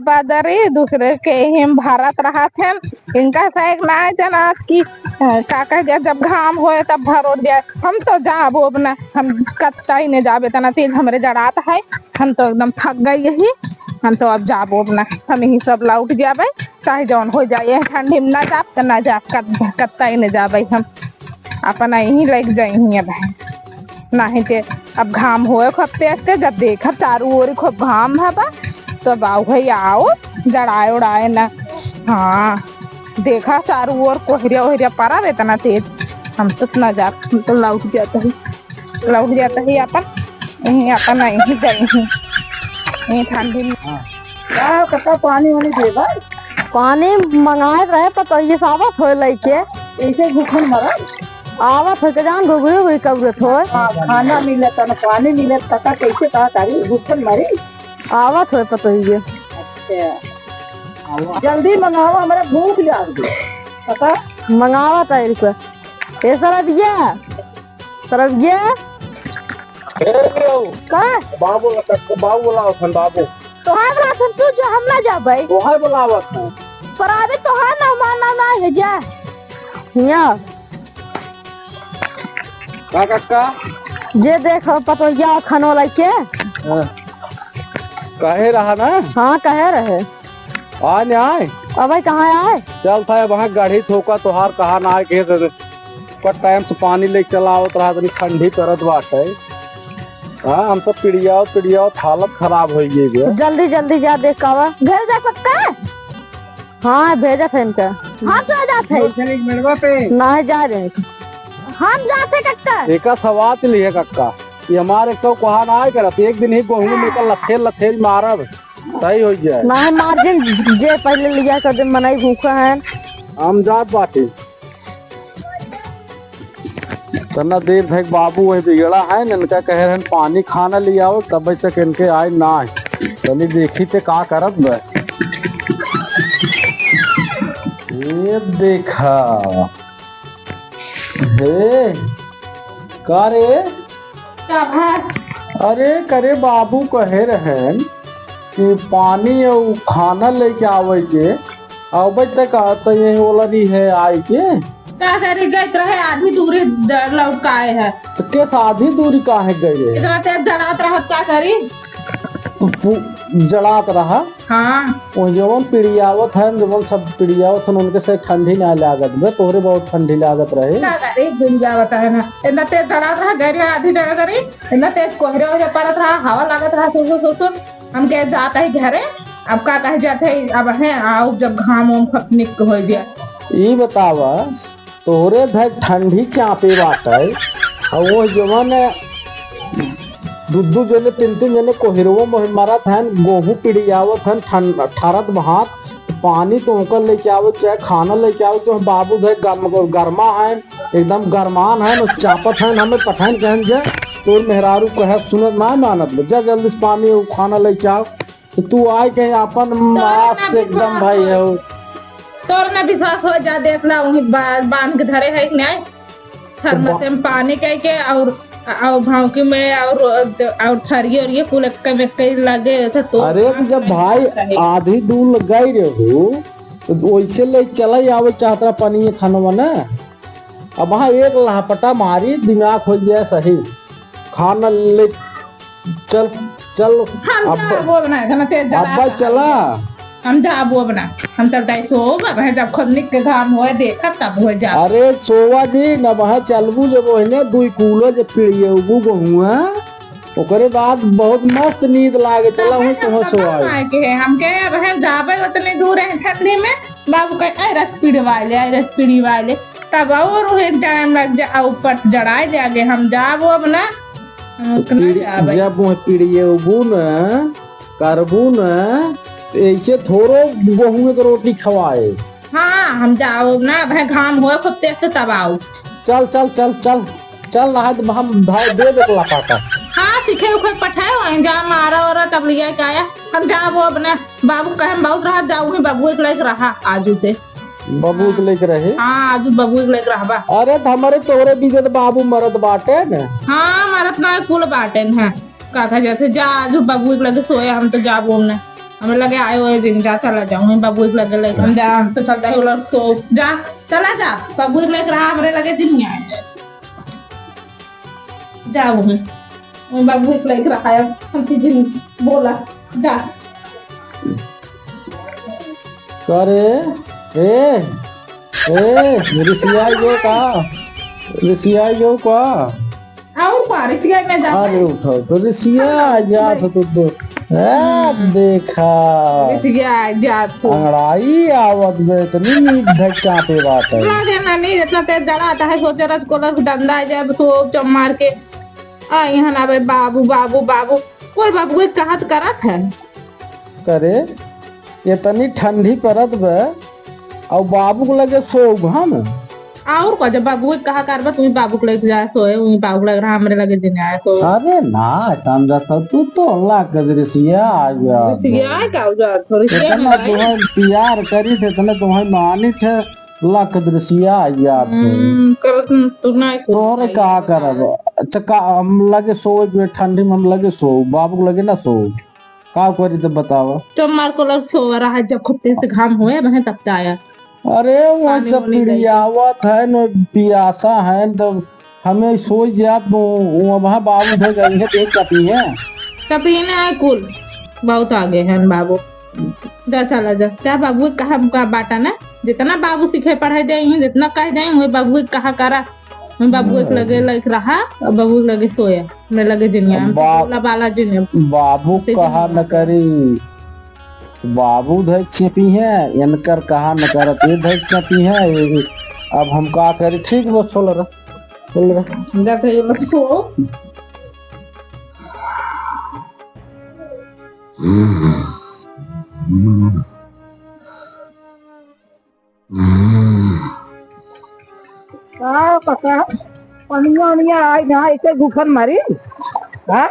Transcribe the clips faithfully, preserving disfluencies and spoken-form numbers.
बदरी दूसरे के हिम भरत रहत हैं। इनका से एक ना जनत कि, अ, का कह गया, जब घाम होए तब भरोट जाए। हम तो जाबो अब ना, हम कत्ता ही नहीं जाबे, इतना तेज हमरे जड़ात है। हम तो एकदम थक गई ही, हम तो अब जाबो अब ना, हम यही सब लौट जाबे, चाहे जौन हो जाए, ठंडी में ना जाब तो ना जाब, कत-, कत्ता ही नहीं जाबे हम, अपना यहीं लग जाई ही अब है। नाहीं ते अब घाम होए खूब तेज तेज, जब देखब चारू ओर खूब घाम हबा, तो अब आओ है, आओ, जड़ाए उड़ाए ना। हाँ, देखा चारू ओर कोहरिया ओहरिया परब इतना तेज, हम तो ना जाब, हम तो लौट जाता ही, लौट जाता ही अपन, यहीं अपन यहीं जाई ही, यहीं ठंडी में। हाँ। का कत्ता पानी वानी देबा? पानी मंगाए रहे, पतोहिए से आवत होए लइके। ऐसे भूखन मरब? आवत होए के जान घुघरी उघरी कौरत होए। हाँ, खाना मिलत न पानी मिलत, पता कैसे कहा तारी भूखन मरी? आवत होए पतोहिए। अच्छा, जल्दी मंगावा, हमरा भूख लाग गई। पता? मंगावा तारी को। ए सरबिया, सरबिया। ए, लो। का? बाबू, बाबू बोलावत हन, बाबू। तोहार बोलावत हन, तू जो हम ना जाबै। तोहार बोलावत हन। पर अबे तोहार ना, हमार ना, ना है जा। हिया। का कक्का? जे देख, पतोहिया खानो लइके। हाँ। कहे रहा ना? हाँ, कहे रहे। आए न आए? अबे कहाँ आए? चल था, वहाँ गढ़ी थोका तोहार कहा ना आए, के का टाइम से पानी लेके चला आवत रहा, तनी ठंडी करत बाटे। हाँ, हम सब पिड़ियावत, पिड़ियावत हालत खराब होइ गई बे। जल्दी, जल्दी जा देख का आवा। भेज दे कक्का? हाँ, भेजत है इनका। हम तो जात है। मेड़वा पे। ना है, जा रहे हैं। हम जात है कक्का। एका सवाल लिहे कक्का। ये हमारे तो कहा ना आए करत, एक दिन ही गोहूं में का लथेर लथेर मारब। सही हो जाए। नाही मार्जिन जे पहले लिया कर दे, मनई भूखा है। हम जात बाटी। तना देर धक बाबू वही बिगड़ा है, इनका कहे रहन पानी खाना ले आओ, तब तक इनके आए ना है। तनी देखी ते का करत बा। ये देखा। हे, का रे? का भा? अरे, करे बाबू कहे रहन कि पानी अउ खाना लेके आवे के, आवे त कहत ये ओलरी है आए के। का करी, गइत रहे आधी दूरी द-, लौट के आए है। तो केस आधी दूरी काहे गए रहे? इतना तेज जड़ात रहत का करी? तो पु-, जड़ात रहा। हाँ। वो जवन पिड़ियावत है, जवन सब पिड़ियावत है, उनके से ठंडी ना लागत बे, तोहरे बहुत ठंडी लागत रहे। का करे, पिड़ियावत है ना, इतना तेज धड़ात रहा, गैर आधी जगह करी, इतना तेज कोहरे ओहरे परत रहा, हवा लागत रहा, सुर सुर सुर सुर। हम कहे जात ही घरे, अब का कहे जात है, अब है, आओ जब घाम ओम खपनिक हो जाए। ई बतावा, तोहरे धर ठंडी चापे बाटे, अउ वो जवन दू दू जने, तीन तीन जने कोहिरवो में मरत हन, गोहूं पिड़ियावत हन, ठं-, ठरत बहात, पानी तो ओकर लेके आवत, चाहे खाना लेके आवत, जो बाबू धर गम-, गरमा हन, एकदम गरमान हन, और चापत हन, हमें पठान कहन जे, तोर मेहरारू कहे सुनत ना मानत ले, जा जल्दी से पानी और खाना लेके आओ। तो तू आए के आपन तोर मास ना से एकदम विश्वास भाई हो। हो। तोर ना विश्वास हो जा, देख ला, वहीं बा-, बांध के धरे है कि नहीं? थर्मस बा- में पानी कह के और, और भौंकी में और, और थरिये और ये कुल एक में कई लगे, ऐसे तो अरे, तो जब भाई रहे। आधी दूर गई रहू, तो वैसे ले चला आवे चाहत रहा पानी ये खानवा ना। अब वहाँ एक लहपटा मारी, दिमाग हो गया सही। खाना ले चल, चल। हम अब जाबो ना, इतना तेज जड़ात अब्बा है। चला। हम जाबो अब ना, हम चलता है सोब, अब है जब खुद निक के घाम होए, देखब तब हो जा। अरे सोवा जी, न वहाँ चलबू जब ओहने दुई कूलो जब पिड़ियबू गहुआ, ओकरे बाद बहुत मस्त नींद लागे, चला तब वहीं हम तुहाँ तब सोवाई। आए के है, हम कहे अब है जाबे उतनी दूर है ठंडी में, बाबू कहे, "ऐ रस पिड़वा ले, ऐ रस पिड़वा ले।" तब और एक टाइम लग जा, आ ऊपर से जड़ाए जागे, हम जाबो अब ना, हम उतना पिड़ी-, जाबे। जब वह पिड़ियबू न, करबू न, तो ऐसे थोड़ो बहुए के रोटी खवाए। हाँ, हम जाओ ना, भाई घाम होए खूब तेज से तब आओ। चल, चल, चल, चल, चल, नहा दे, हम भाई दे दे लपाटा। हाँ, सीखे उखे पठाए, वहीं जा मारा और तब लिया के आया। हम जाबो अब ना, बाबू कहे हम बहुत रहा, जाओ वहीं बाबू एक लायक रहा, आजू ते। बबुआ के लेके रहे? हाँ, आजू बबुआ के लेके रहबा। अरे, त हमरे तोहरे बीच त बाबू मरत बाटे न। हाँ, मरत ना, कुल बाटे न। का कहा जाते, जा, आजू बबुआ के लगे सोए, हम तो जाबो न। हमरे लगे आए हुए जिन, जा, चला जा, वहीं बाबू के लगे ले, हम जा, हम तो चलता है, वो लोग तो जा, चला जा, बाबू के लगे रहा, हमरे लगे जिन नहीं आए। जा वहीं, वहीं बाबू के लगे रहा है, हम तो जिन बोला, जा। का रे? ए, ए, रिसियाई गयो का? रिसियाई गयो का? और का, रिसियाई में जाता अरे है। उठाओ, तो रिसिया जात हो तो, तो। ए, हम्म। देखा। रिसिया जात हो। अंगड़ाई आवत बे, इतनी नीक ढक चापे बात है। ना देना नहीं, इतना तेज जड़ा आता है, सोचे रथ कोलर डंडा है, जब सोप चम मार के। आ, यहाँ ना बे, बाबू, बाबू, बाबू। बोल बाबू, कोई कहत करत है। करे, इतनी ठंडी परत बे, अउ बाबू के लगे सोउब हम। और का, जब बाबू के कहा करबा, तुही बाबू के लगे जा सोए, उही बाबू के लगे रहा, हमरे लगे दिन आए सोए। अरे ना, समझत हो, तू तो अल्लाह के दृश्य आ गया। दृश्य आ गया, जा, थोड़ी सी इतना हमारी तुम्हें प्यार करी थे, इतने तुम्हें मानी थे, अल्लाह के दृश्य आ गया थे। हम्म, करत न, तू ना तोहरे का करब? अच्छा, का हम लगे सोए के ठंडी में हम लगे सोउब, बाबू के लगे ना सोउब। का करी तो बतावा। तो मार को लग सो रहा है, जब खूब तेज से घाम होए, वह तब से आया। अरे, वहाँ पानी सब वानी नहीं। पिड़ियावत है, न पियासा है, तो हमें सोच जात, वो, वो वहाँ बाबू धर गई है, देख चपी है। चपी ने आए कुल, बहुत आगे हैं बाबू। जा चला जा, जा बाबू कहा का बाटा ना, जितना बाबू सीखे पढ़ाई दे, जितना कह दे, वही बाबू कहा करा। हम बाबू के लगे लाइक रहा, और बाबू के लगे सोया, हमरे लगे जिनिया, हम तो बा-, बोला बाला जिनिया। बाबू कहा न करी, बाबू धैक चेपी है, इनकर कहा न करत, ये धैक चेपी है, ये, अब हम का करी? ठीक बा, छोड़ रहा, छोड़ रहा। जा तो ये बस सो। का पता, पनिया वनिया आई ना, ऐसे भूखन मरी। हाँ?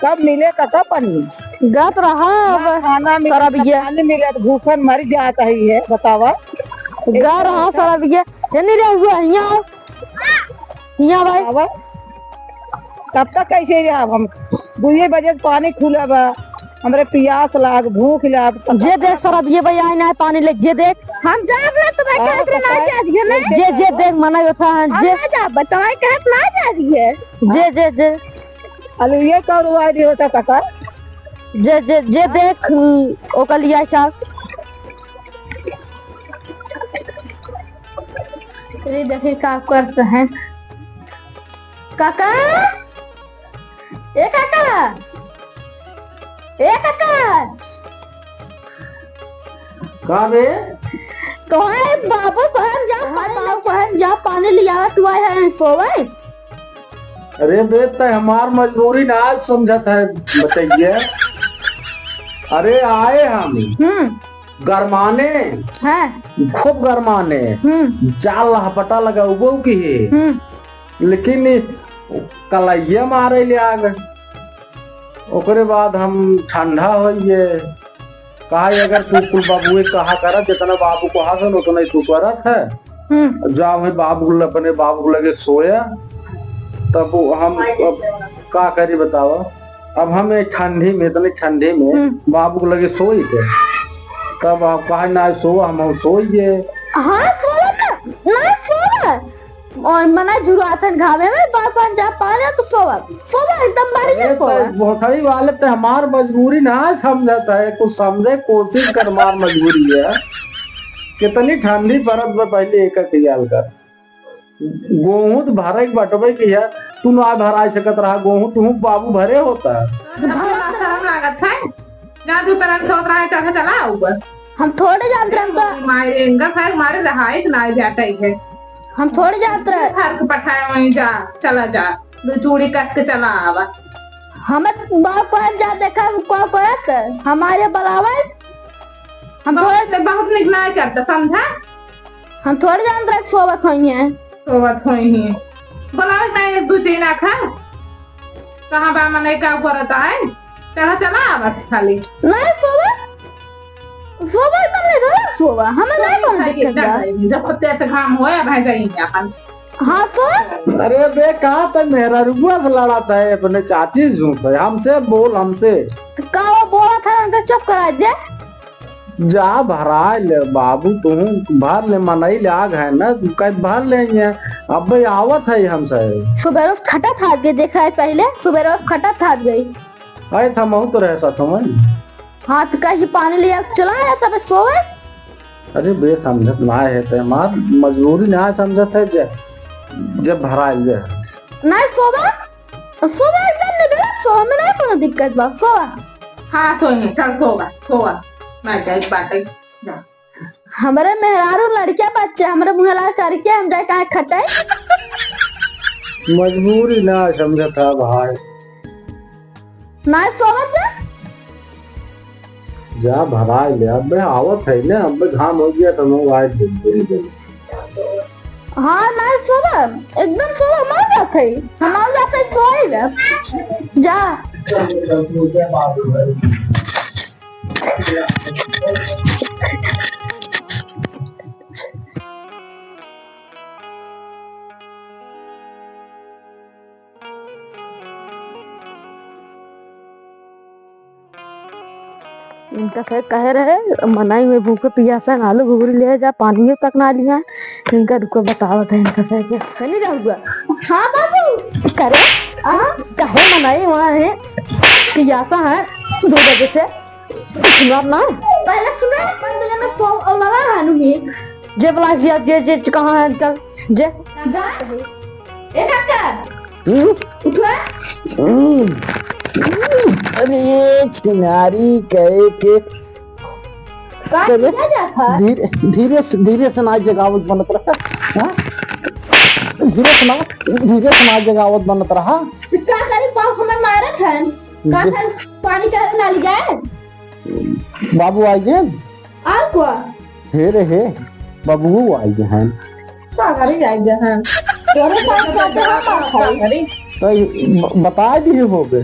कब मिले काका पानी? गत रहा ना अब खाना मिले, सरबिया। ना पानी मिले, तो भूखन मरी जात है, बतावा। गत रहा सरबिया। ये नहीं रहुआ, हियाँ आओ। हियाँ भाई। बतावा। तब तक कैसे रहब हम? दुइये बजे से पानी खुला बा, हमरे पियास लाग, भूख लाग। जे देख सरबिया भाई, आए ना पानी ले, जे देख। हम जाब ना, तुम्हें हाँ, कहत रहे ना बताए। जा दिए, नहीं? जे, जे देख मना यो था, हम जे। ना जाब, तुम्हें कहत ना जा दिए। जे, जे, जे। अलुए का रुआ दियो था काका। जे, जे, जे देख, ओकर लिया क्या? चलिए देखे का करते हैं। काका, ए काका, ए काका। का बे? तोहार बाबू कहन जा, हाँ, बाबू कहन जा, पानी लिया, तू आए हैं सोवे। अरे बे, तै हमार मजबूरी ना आज समझत है, बताइए। अरे आए हम। हम्म। गरमाने, हाँ। खूब गरमाने, हम्म। जाल लहपटा लगाउबो की है, हम्म। लेकिन कलैया मारे ले आ गए। ओकरे बाद हम ठंडा होइए, कहा, "अगर तू कुल बाबुए कहा करत, जितना बाबू कहा सन, उतना ही तू करत है।" हम्म। जाओ है बाबू ल-, अपने बाबू लगे सोया। तब वो हम अब का करी बतावा? अब हम एक ठंडी में, इतनी ठंडी में हम्म। बाबू के लगे सोई के, तब आप कहा ना सो, हम, हम सोई गए। हाँ, सोवा ना, ना सोवा। और मना जुरुआत है घामे में, बाप बन जा पाने तो सोवा, सोवा एकदम बारी अरे में सोवा। तो भोसड़ी वाले तो हमार मजबूरी ना समझत है, कुछ समझे कोशिश कर, हमार मजबूरी है। कितनी ठंडी परत में पहले एक ख्याल कर। गोहूँ तो भरे के बटवे की है, तू ना भराई सकत रहा गोहूँ, तू बाबू भरे होता। तो भरा शरम लागत है, जा तू परन सोत रहा है, चढ़ा चला ऊपर। हम थोड़े जानत रहे हम तो। मारे, इनका खाए मारे रहाई तो ना जाता ही है। हम थोड़े जानत रहे। घर के पठाए वहीं जा, चला जा, दो चूड़ी कट के चला आवा। हमें बाप को जा देखा, को करत, हमारे बुलावे। हम बहुत, थोड़े बहुत निक ना करता, समझा? हम थोड़े जानत रहे सोवत होई हैं। सोवत होई हैं। बोलावे ना एक दो दिन आखा। कहाँ बा मने का करत है? कहाँ चला आवत खाली? नहीं सोवा। सोवा तो नहीं घर सोवा। हमें नहीं कौन देखे जा। जब तक घाम होए भाई जाइए अपन। हाँ सोवा। अरे बे कहाँ तक मेहरारुआ से लड़त है अपने चाची से झूठ है। हमसे बोल हमसे। तो का वो बोलत है, उनका चुप करा दे। जा भराइ ले बाबू, तुहूँ भर ले, मनई ले आग है ना, कहीं भर ले ये। अबे आवत है हमसे। सुबेरे से खटत हाथ गई, देखा है पहले, सुबेरे से खटत हाथ गई। अरे था महू तो रहे साथ में। हाथ का ही पानी लिया चला आया तब सोवे। अरे बे समझत ना है ते हमार मजबूरी ना समझत है जे, जब भराइल जे। नहीं सोवा, सोवा एकदम नहीं बेरा सोवा में नहीं कोनो दिक्कत बा, सोवा। हाँ सोई, चल सोवा, सोवा। मैं जाई बाटे, जा। हमरे मेहरारू लड़किया बच्चे, हमरे मुँह लाल करके हम जाए कहाँ खटाई? मजबूरी ना समझत है भाई। ना सोवत जा। जा भराइ ले, अबे आवत है ना, अबे घाम हो गया तो मैं आए दिन, दिन, दिन। हाँ, ना सोवा, एकदम सोवा, हम जात है, हम जात है सोई बे। जा। इनका से कहे रहे, मनई में भूखे पियासा आलू घुघरी ले जा, पानियो तक ना लिया। इनका रुको, बतावत है इनका से के। चली जाऊगा। हाँ बाबू। करे? हाँ? कहे मनई वहाँ है, पियासा है, दो बजे से। सुनार ना? पहले सुना, अपन दुनिया में सौ औलादा है नुही। जे बुला दिया, जे, जे कहाँ है, चल, जे। काका, ए काका। हम्म? उठो। हम्म। हम्म। अरे, ये छिनारी कहे के। का करे? किया जाता है? धीरे, धीरे से, धीरे से ना जगावत बनत रहा। हाँ? धीरे से ना, धीरे से ना जगावत बनत रहा। का करी, बाप हमें मारत है। का दे- कर, पानी का ना लिया है? बाबू आ गए? आ को? हे रे हे, बाबू आ गए हैं। का करी आ गए हैं? तोरे साथ साथ हम आ गए। तो ये ब-, बता दिए हो बे।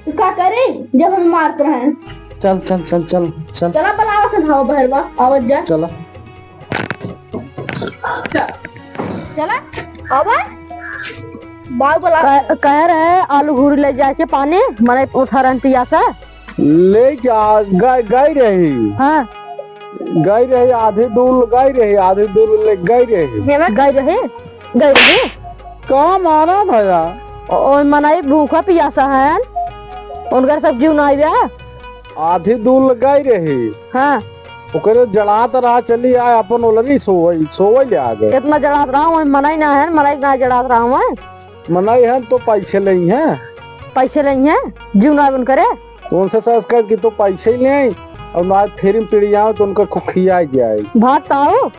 तो का करी जब हम मारत रहे? चल, चल, चल, चल, चल। चला बुलावा से भाव भैरवा, आवत जा। चला। चला, आवा। बाबू बोला। कह, कह रहे आलू घुरी ले जाके पानी, मने उठारन पियासा। ले जा, गई, गई रही। हाँ। गई रही, आधी दूर गई रही, आधी दूर ले गई रही। गई रही, गई रही। का माना भैया? ओ, मनई भूखा पियासा है, उनकर सब जीव ना आइबे। आधी दूर गई रही। हाँ। ओकरे जड़ात रहा, चली आए, अपन ओलरी सोवई, सोवई ले आ गए। इतना जड़ात रहा, वही मनई ना है, मनई ना जड़ात रहा, वही। मनई है तो पैसे लेई है। पैसे लेई है, जीव ना बन करे। उनसे सस कर कि तो पैसे ही ले आई, और ना फेरी में पिड़ियाओ तो उनका खुखिया जाए। भात ताऊ।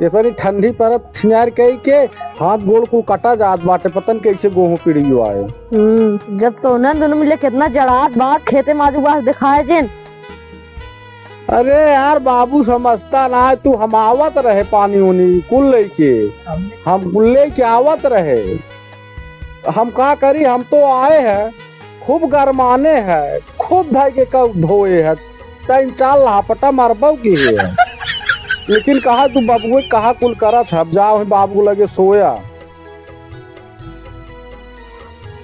इतनी ठंडी परत छिनार कई के हाथ गोड़ को कटा जात बाटे, पता न कैसे गोहूं पिड़ियो आए। हम्म, जब तो उन्हन दोनों मिले कितना जड़ात बा, खेते माजू बास दिखाए जिन। अरे यार, बाबू समझता ना है तू, हम आवत रहे पानी उनी कुल लेके, हम कुल लेके आवत रहे। हम का करी, हम तो आए हैं, खूब गरमाने हैं, खूब धई के कब धोए हैं, तीन चार लहापटा मारबो की है। लेकिन कहा तू बाबू कहा कुल करत है, अब जाओ बाबू लगे सोया।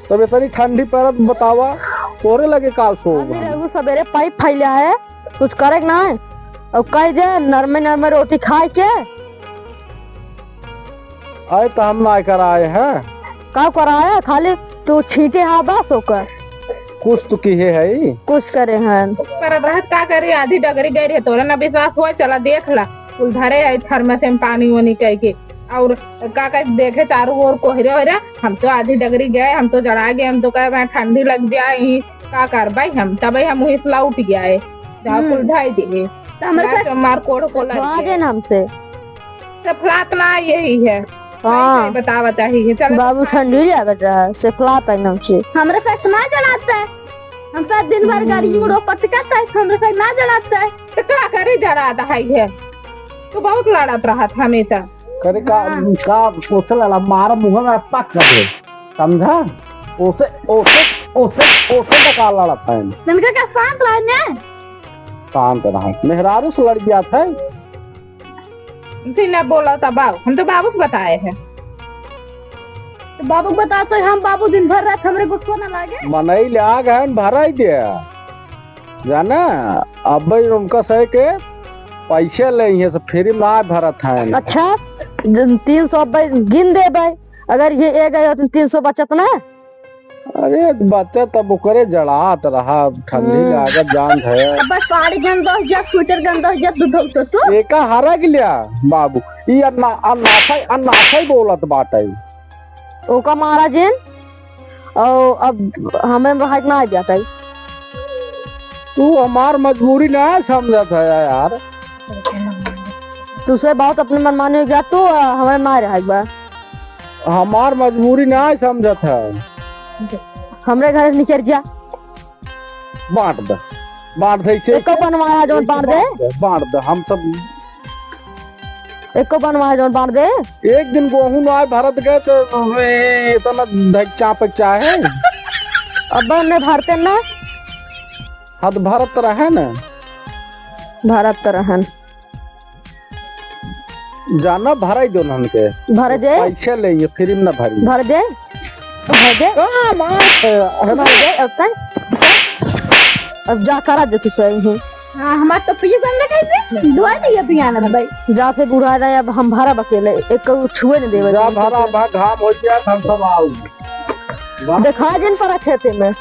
तब इतनी ठंडी परत बतावा, तोरे लगे का सो हम बा? रघु सबेरे पाइप फैला है, कुछ करे के ना है। और कह दे, नरमे नरमे रोटी खाए के। आए तो हम ना कराए हैं। का कराए? खाली तू छींटे हा बस ओकर। कुछ तो किहे है। कुछ करे हैं। पर रहत का करे, आधी डगरी गई रहे, तोरा ना विश्वास होए, चला देख ला। कुल धरे आई थर्मस में पानी ओनी कह के। और का कह देखे चारों ओर कोहरे ओहरे, हम तो आधी डगरी गए, हम तो जड़ा गए, हम तो कहे भाई ठंडी लग जाए, ही का करबाई हम, तबे हम वहीं से लौट गए। जा हम्म। कुल ढाई दिए। तो हमरे ना साथ तो मार कोड़ को लग गए। ना हमसे। सफलात ना यही है। हाँ। कैसे बतावा चाहिए? चलो, बाबू तो ठंडी लागत रहा, सफलात है हमसे। हमरे साथ ना जड़ाता है। हम तो दिन भर गाड़ी हम्म। मुड़ो पटकता है, हमरे साथ ना जड़ाता है। तो का करे जड़ाता है ये? तू बहुत लड़त रहत हमेशा। करे का, हाँ। का, ओसे लड़ा, मारा मुँह में पक कर दे। समझा? ओसे, ओसे, ओसे, ओसे तो का लड़त है? इनका क्या शांत रहे ने? शांत रहा। मेहरारू से लड़ गया था। इनसे ना बोला था बाबू, हम तो बाबू को बताए हैं। तो बाबू को बता तो हम बाबू दिन भर रात हमरे गुस्सो ना लागे। मनई ले आ गए, भराई दे। जाना, अब भाई उनका सही के पैसे ले, ये सब फ्री में ना भरत है। अच्छा, जन तीन सौ अब भाई गिन देबै, अगर ये ए गए तो तीन सौ बचत ना। अरे बच्चा तब ओकरे जड़ात रहा, ठंडी हम्म। लागत जान है। अब बस साड़ी गंदा हो जा, स्वेटर गंदा हो जा, तू धो तो तू। एका हरा के लिया बाबू, ई अन्ना, अन्नाफा, अन्नाफा ही बोलत बाटे। ओका मारा जिन, और अब हमें रहाई ना आ जाता है। तू हमार मजबूरी ना समझत है यार। तुझसे बहुत अपनी मनमानी हो गया, तू, आ, हमें ना रहाई बा। हमार मजबूरी ना समझत है। हमरे घर से निकल जा। बांट दे, बांट दे इसे। एको बनवाया जौन बांट दे। बांट दे, बांट दे, हम सब। एको बनवाया जौन बांट दे। एक दिन गोहूं ना आए भरत गए तो ए, इतना धक चाप चाहे। अब हमने भरते ना। हद भरत रहे ना। भरत रहन। जाना भराई दो नहन के। भर दे। पैसे ले ये फ्री में ना भरी। भर दे। भर दे। का मार है? भर दे, अब तक। अब जा करा दे तू सही है। हाँ, हमार तो पिए गंदा कर दे। धोए नहीं है पियाना भाई। जाते बुढ़ा रहे, अब हम भरा बकेले। एक छुए न देवे। जा भरा, भा घाम हो गया, हम सब आओ। देखा जिन परा खेते में।